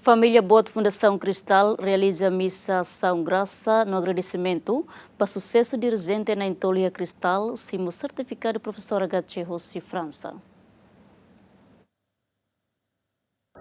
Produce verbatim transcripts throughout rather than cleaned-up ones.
Família boot Fundasaun Cristal realiza misa asaun grasa no agradesimentu ba susesu dirijente na'in-tolu iha Cristal, simu sertifikadu profesór H C hosi Fransa.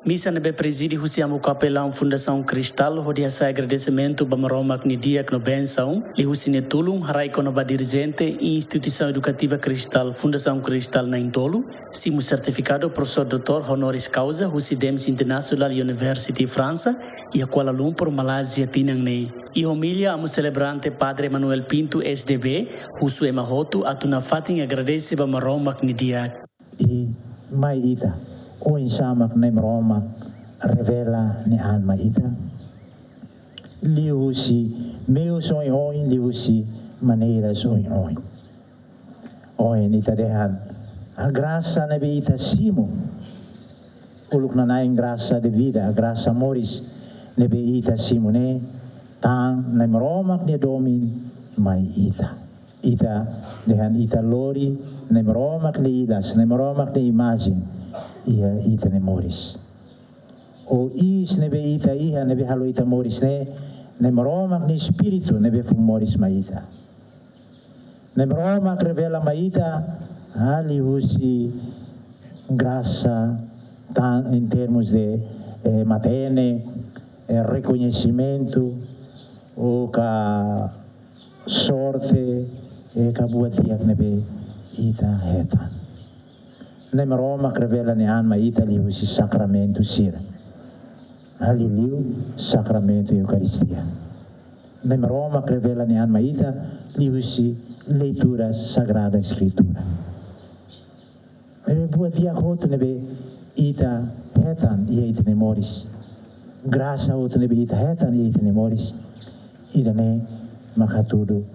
Misa ne'ebé prezide husi amu kapelaun Fundasaun Cristal hodi hasa'e agradesimentu ba Maromak nia di'ak no bensaun, liuhusi nia tulun haraik kona-ba dirijente instituisaun edukativa Cristal, Fundasaun Cristal na'in-tolu, simu sertifikadu profesór doutór honoris causa husi Dems International University, Fransa, iha Kuala Lumpur, Malázia, tinan ne'e. Iha omilia, amu selebrante Padre Manuel Pinto, S D B, husu ema hotu atu nafatin agradese ba Maromak nia di'ak. I mai ita, oinsá mak Na'i Maromak revela nia an mai ita. Liuhusi meius oioin, liuhusi maneiras oioin. Ohin ita dehan, a grasa ne'ebé ita simu. Uluknanain grasa de vida, grasa moris ne'ebé ita simu ne'e, tan Na'i Maromak nia domin mai ita. Ita dehan ita lori Na'i Maromak nia ilas, Na'i Maromak nia imajen iha ita-nia moris. Ou iis ne'ebé ita iha ne'ebé halo ita moris ne'e, Na'i Maromak nia Espíritu ne'ebé fó moris mai ita. Na'i Maromak revela mai ita, ah, liuhusi grasa, tan, em termos de, eh, matenek, eh, rekoñesimentu, ou ka sorte, eh, ka buat di'ak ne'ebé ita hetan. Na'i Maromak revela nia an mai ita liuhusi sakramentu sira. Liuliu sakramentu Eukaristia. Na'i Maromak revela nia an mai ita liuhusi leitura Sagrada Eskritura. Ne'ebé buat di'ak hotu ne'ebé ita hetan iha ita-nia moris. Grasa hotu ne'ebé ita hetan iha ita-nia moris. Ida-ne'e mak hatudu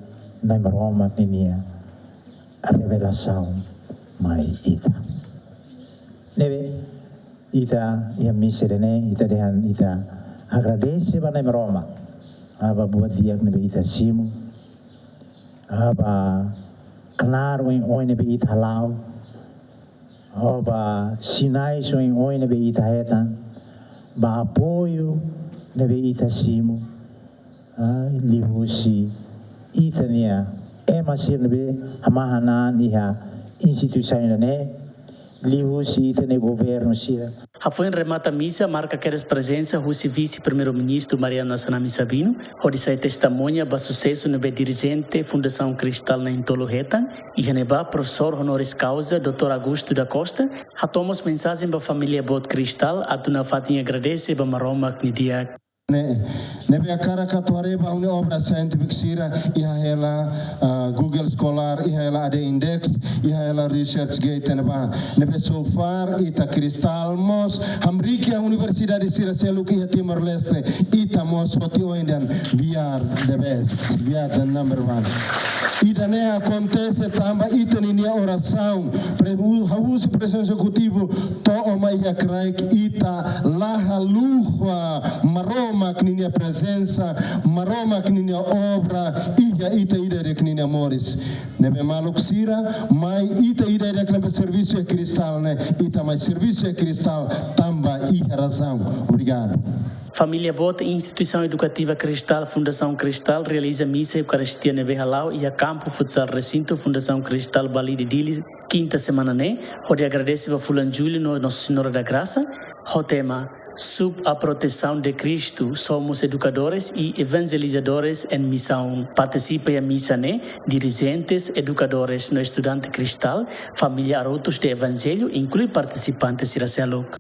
Na'i Maromak ninia revelasaun mai ita. Ne'ebé ita iha misa ida-ne'e, ita dehan ita agradese ba Na'i Maromak. Ba buat di'ak ne'ebé ita simu. Ba knaar oioin ne'ebé ita hala'o. Ba sinais oioin ne'ebé ita hetan. Ba apoiu ne'ebé ita simu. Ah, liuhusi ita-nia ema sira ne'ebé hamahan an iha instituisaun ida-ne'e, liuhusi ita-nia governu sira. Hafoin remata misa, marka kedas prezensa husi Vise-Primeiru-Ministru Mariano Assanami Sabino, hodi sai testemuña ba susesu ne'ebé dirijente Fundasaun Cristal na'in-tolu hetan, iha ne'ebá profesór honoris causa doutór Augusto da Costa hato'o mós mensajen ba família boot Cristal atu nafatin agradese ba Maromak nia di'ak. Ne'e, ne'ebé hakarak atu haree ba ha'u-nia obra scientific sira, iha hela, ah, Google Scholar, iha hela A D Index, iha hela ResearchGate ne'ebá. Ne'ebé so far ita Cristal mós hamriik iha universidade sira seluk iha Timor-Leste, ita mós foti oin dehan we are the best, we are the number one. Ida-ne'e akontese tanba ita ninia orasaun, pre-, hu-, husi Prezidensia Ezekutiva to'o mai iha kraik, ita la haluha Maromak ninia prezensa, Maromak ninia obra iha ita ida-idak ninia moris. Ne'ebé maluk sira, mai ita ida-idak ne'ebé servisu iha Cristal ne'e, ita mai servisu iha Cristal tanba iha razaun. Obrigadu. Família boot instituisaun edukativa Cristal, Fundasaun Cristal, realiza misa Eukaristia ne'ebé hala'o iha kampu futsal resintu Fundasaun Cristal, Balide, Dili, kinta semana ne'e, hodi agradese ba fulan Jullu no Nossa Senhora da Graça, ho tema Sob a proteção de Cristo, somos educadores e evangelizadores em missão. Partisipa iha misa ne'e dirijentes, edukadores no estudante Cristal, família arrotos de evanjellu, inklui partisipante sira seluk.